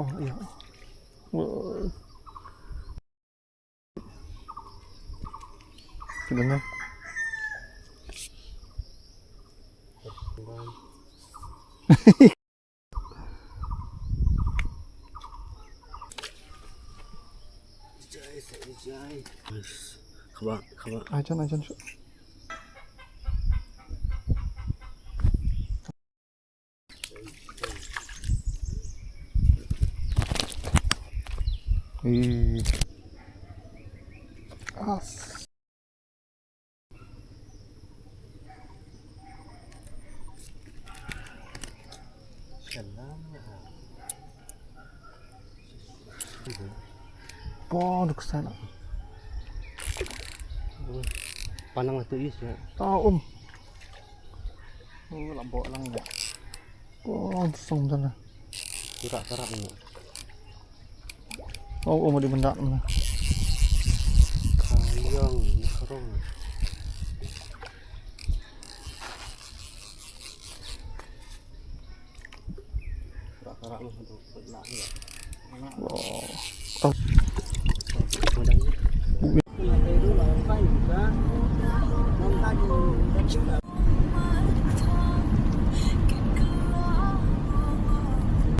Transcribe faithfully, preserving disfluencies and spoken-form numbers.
Oh, iya. Wah. Sebenarnya. Khaba, khaba. Ajan, ajan, shu. Ih. As. Pon duk sana. Panang tu is ya. Tau um. Oh, lambok lang ya. Oh, song sana. Kurak-karak ni. Oh, oh, di mendak mana? Kayang, ni kerong. Kurak-karak lu untuk nak ni. Oh. Oh.